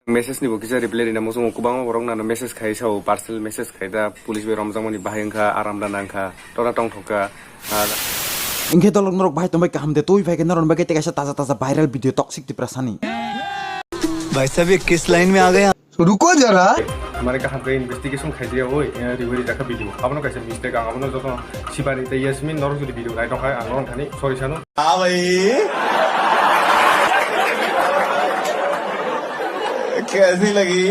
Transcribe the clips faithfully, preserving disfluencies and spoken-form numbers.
Message ni bo kisa reply rina muchungo, kwbangma borok nano message khai sao, personal message khai da, police bai romjakmani bahai wngkha, aram da nangkha, tora tongthok kha. Ah, Hinkhe dolok norok bahai tongbai kaham de, twi phai khe norok bagwi tei kaisa taja taja viral video toxic Tiprasani. भाई साहब, ये किस लाइन में आ गए? रुको जरा। Mane kaham khe investigation khai dia oi, eh, riwari jakha video. Abono kaisa mistake, ang abono joto Sibani tei Yasmin norok jodi video nai tongkha, ang norok thani sorry sanu. हाँ भाई, कैसी लगी?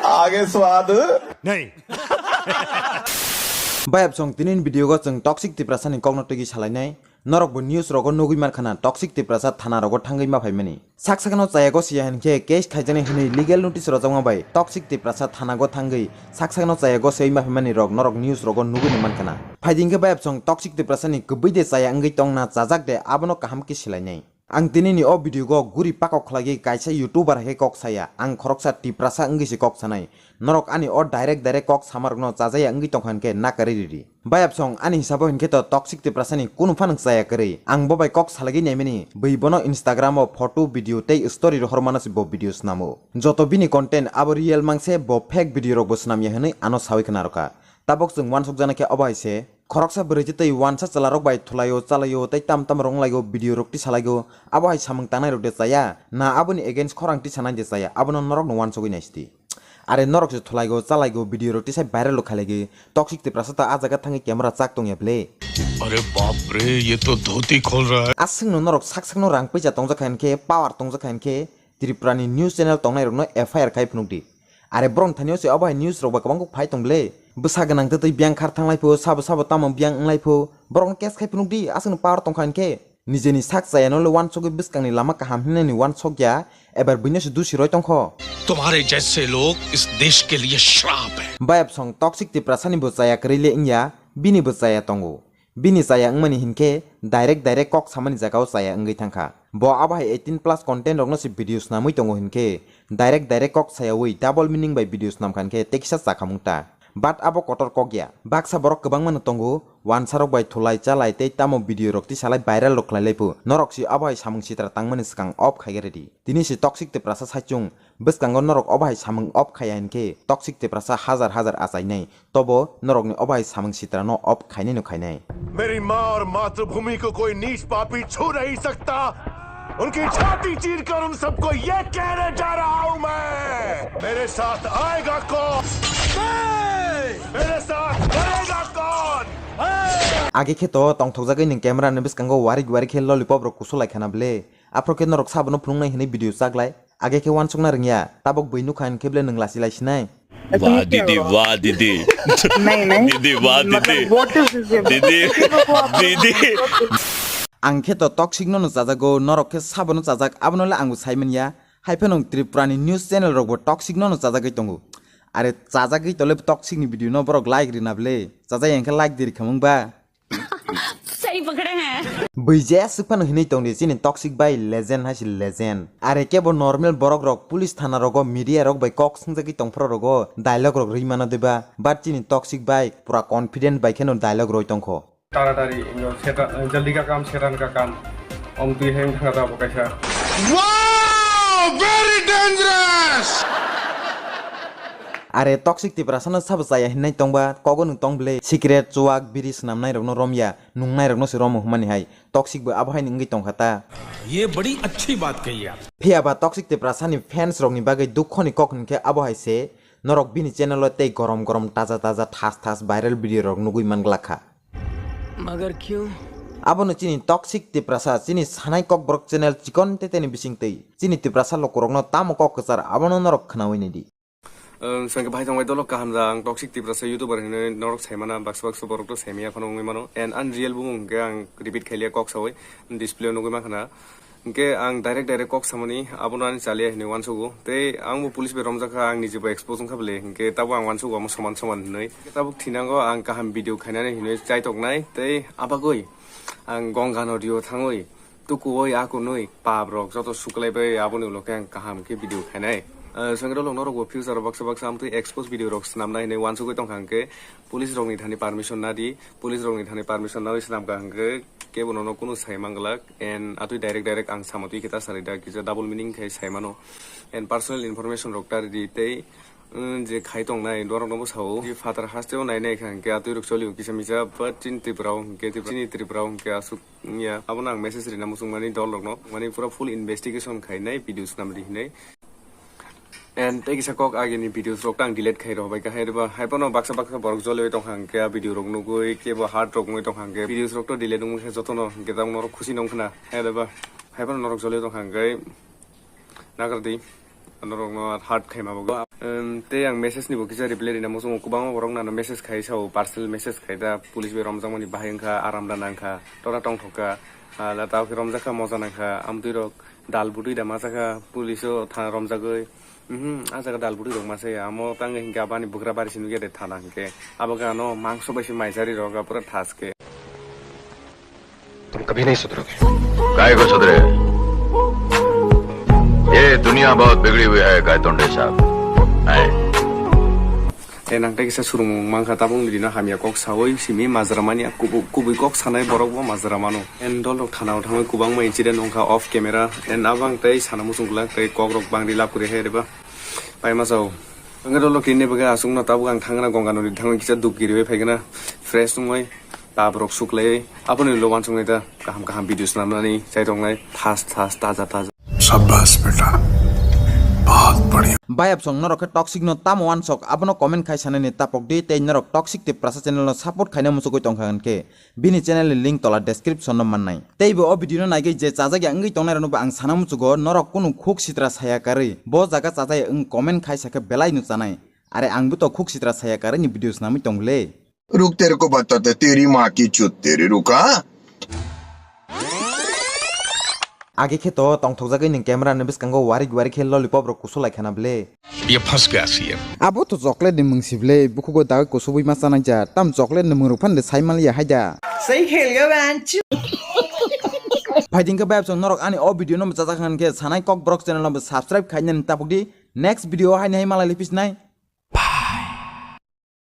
आगे स्वाद। नहीं। Bayapsong tinin video go chwng toxic Tiprasani kokno tigi salainai. Norok bo news rogo nugwi mankha na toxic Tiprasa thana rogo thangwi ma phaimani. Sak sakno chaya go siya hinkhe case khaijaknai hwnwi legal notice rojakma bai toxic Tiprasa thana go thangwi sak sakno chaya go siya ma phaimani rok norok news rogo nugwi mankha na. Phaidi hinkhe bayapsong toxic Tiprasani kwbwi de chaya wngwi tongna chajak de abono kaham khe silainai. Ang tini ni o video go guri pakok khlaiwi kaisa YouTuber hai khe kok saya. Ang khoroksa Tiprasa wngwi se kok sanai. Norok ani o direct direct kok samarokno chajaya wngwi tongkha hinkhe nakarwi ridi. Bayapsong ani hisabo hinkhe to toxic Tiprasani kunu phano chaya kwrwi. Ang bo bai kok salagwi naimani, bwi bono Instagram o photo, video tei story rohor mano se bo video snamo. Joto bini content abo real mangse bo fake video rokbo snamya hwnwi ano sawi khna rwkha. Tabok chwng uansukjana khe obo hai se. Khoroksa bwrwi tei wansa chwlarok bai thulaio, chalaio tei tam tam rong laio, video rok tisalaio. Abo hai samung tangnai rok de chaya? Na aboni against khorang tisanai de chaya? Abono norokno uansugwi naisidi. Are norok se thulaigo, chalaigo, video rok tisai viral rok khailaigo. Toxic Tiprasa ta a jaga thangwi camera chak tongya ble. अरे बाप रे, ये तो धोती खोल रहा है। Aswkno norok sak sakno rang pisa tongjak kha hinkhe, power tongjak kha hinkhe, Tripura ni news channel tongnai rokno F I R khai phunukdi. Are borok thani o se obo hai news rok ba kwbang kok phai tong ble. Bwsa gwnang tei biyang khar thanglai pho, sabo sabo tamo biyang wnglai pho, borokno case khai phunukdi, aswkno power tongkha hinkhe. Nijeni sak chayano le uansugwi bwskangni lama kaham hwnwi uansukya, ebar buino se dusi roi tongkho. तुम्हारे जैसे लोग इस देश के लिए श्राप है। Bayapsong toxic Tiprasani bo chaya kwrwi le wngya, bini bo chaya tongo. Bini chaya wngmani hinkhe direct direct kok samani jagao chaya wngwi thangkha. Bo abo hai eighteen plus content rokno se video snamwi tongo hinkhe direct direct kok sayawi double meaning bai video snamkha hinkhe tekisa chakhamung ta. But abo kotor kok ya. Baksa borok kwbangma no tongo, wansarok bai thulai chalai tei tamo video rok tisalai viral rok khlailai phu. Norok si abo hai samung sitra tangmani swkang off khaigwi rwdi. Tini si toxic Tiprasa saichung, bwskango norok obo hai samung off khaiya hinkhe toxic Tiprasa hajar hajar achainai. Tobo norokni obo hai samung sitrano off khainai no khainai. मेरी माँ और मातृभूमि को कोई नीच पापी छू नहीं सकता। उनकी छाती चीरकर उन सबको ये कहने जा रहा हूं मैं, मेरे साथ आएगा कौन? मेरे साथ करेगा कौन? Age khe to tongthokjagwi nwng camera ni bwskango warik warik khe lollipop rok kusu lai khana ble. Aphuru khe norok sabono phunuknai hwnwi video chaklai. Age khe uansukna rwngya, tabok bui nukha hinkhe ble nwng lachi lai sinai. वाह दीदी, वाह दीदी। नहीं, नहीं। दीदी, वाह दीदी। मतलब, what is this? दीदी, दीदी। Ang khe to toxic no no chajago, norok khe sabono chajak, abono le ang bo sai manya. Hai phano Tripura ni news channel rok bo toxic no no chajagwi tongo. Are chajagwi tole toxic ni video no borok like rina ble. Chajai hinkhe like di rikhamung ba. सही पकड़े हैं। Bui je aswk phano hinwi tongdi chini toxic bai legend hai se legend. Are kebo normal borok rok police thana rogo media rok bai kok swngjagwi tongphro rogo dialogue rok rwi mano diba? But chini toxic bai pura confident bai kheno dialogue roi tongkho. ताड़ाताड़ी यो सेटा-, जल्दी का काम शैतान का काम। Om twi heng thanga da bo kaisa. Wow! Very dangerous! Are toxic Tiprasa no sabo chaya hinai tongba, kogo nwng tong ble, cigarette, chuwak, biri swnamnai rokno romya, nungnai rokno se romo hwnmani hai, toxic bo abo hai wngwi tongkha ta. ये बड़ी अच्छी बात कही आप। Phiya ba toxic Tiprasa ni fans rokni bagwi dukho ni kok hinkhe abo hai se, norok bini channel o tei gorom gorom taja taja thas thas viral video rok nugwi man glak kha. मगर क्यों? Abono chini toxic Tiprasa, chini sanai kokborok channel chikon teteni bisingtwi. Chini Tiprasa lukurokno tamo kok kwchar, abono norok khnaui naidi. Ang swngkhe bhai tongbai dolo kaham da, ang toxic Tiprasa YouTuber hinwi norok saimana, baksa baksa borok to saimaya phano wngwi mano. And ani real bumung hwnkhe ang repeat khailiya kok saui display o nugwi mankha na. Hwnkhe ang direct direct kok samani, abono ani chaliya hinwi uansugo. Tei ang bo police bai romjak kha, ang niji bo expose wngkha bwle. Hwnkhe tabuk ang uansugo omo soman soman hinwi. Hwnkhe tabuk thinango ang kaham video khainani hinwi chaitoknai. Tei abagwi ang Ganga nodi o thangwi tukuwi akunwi pap rok joto suklai bai, aboni ulo khe ang kaham khe video khainai. Ah, swngkhe dolok norok bo future o baksa baksa amtwi expose video rok swnamnai hinwi uansugwi tongkha hwnkhe police rokni thani permission nadi, police rokni thani permission nawi swnamkha hwnkhe Kebo nono kunu sai manglak, and atwi direct direct ang sama twi khe ta sari da, kisa double meaning khai sai mano. And personal information rok ta ridi tei, mm, je khai tongnai norok no bo sao. Phatar haste o nai nai kha hwnkhe atwi rok choli o kisa misa, but chini Tripura o hwnkhe, Tripura, chini Tripura o hwnkhe aswk wngya. Abono ang message rina muchung mani dol rok no, mani pura full investigation khai nai video swnam ri hinai. And tei kisa kok agini videos rok tang delete khai rw bai kha, hai rwba hai phano baksa baksa borok joliwi tong kha hwnkhe, a video rok nugwi kebo hard rok wngwi tong kha hwnkhe, videos rok to delete wngwi khe jotono hwnkhe tamo norok khusi nong khna, hai rwba hai phano norok joliwi tong kha hwnkhe nagar di norok no hard khai ma bagwi. Em, tei ang message ni bo kisa reply rina muchungo, kwbangma borok nano message khai sao, personal message khai da, police bai romjakmani bahai wngkha, aram da nangkha, tora tongthok kha, ah, da tao khe romjak kha, moja nangkha, amtwi rok dal butwi da ma sakha, police o thana romjagwi. Mhm, a jaga dal butwi rok ma saya, amo tang hinkhe abani bugra bari se nukya de thana hinkhe. Abo khe ano mangso bai se maisari rok, pura thas khe. तुम कभी नहीं सुधरोगे। काय को सुधरे? ये दुनिया बहुत बिगड़ी हुई है, गायतोंडे साहब। हैं? Tei nang tei kisa surung mankha, tabuk ni dino hamya kok sawi simi majra mani, kubui, kubui kok sanai borok bo majra mano. And dol rok thana o thangwi kwbangma incident wngkha off camera, and abo ang tei sana muchung glak tei kok rok bangri lab kwrwi hai reba pai ma chao. Ang dol rok tini bagwi aswk no tabuk ang thangna Ganga nodi thangwi kisa dubgiri bai phaigana, fresh wngwi pap rok suklaiwi aboni ulo uansuknai ta kaham kaham video swnamnani chai tongnai thas thas taja taja. शाबाश बेटा, बहुत बढ़िया। Bayapsong norok khe toxic no tamo uansok, abono comment khai sanani tapok di, tei norok toxic tei prasa channel no support khaina muchugwi tongkha hwnkhe bini channel ni link tola description no mannai. Tei bo o video no naigwi je chajakya wngwi tongnai rokno bo ang sana muchugo, norok kunu khuk sitra saya karwi bo jaga chajakya wng comment khai sakhe belai no chanai. Are ang bo to khuk sitra saya karwi ni video swnamwi tong le. रुक, तेरे को बताते, तेरी माँ की चुत तेरी, रुका। Age khe to tongthokjagwi nwng camera ni bwskango warik warik khe lollipop rok kusu lai khana ble. ये फंस गया CM. Abo to chocolate ni mwng si ble, bukhugo dagwi kusubwi ma chanai ja, tam chocolate ni mwng rok phan de sai maliya hai da. Sai khel ga banchu. Phaiding khe bayapsong norok ani o video no bwchajak hwn khe sanai kok borok channel no bo subscribe khainani tapok di. Next video o haini hai malai lipis nai.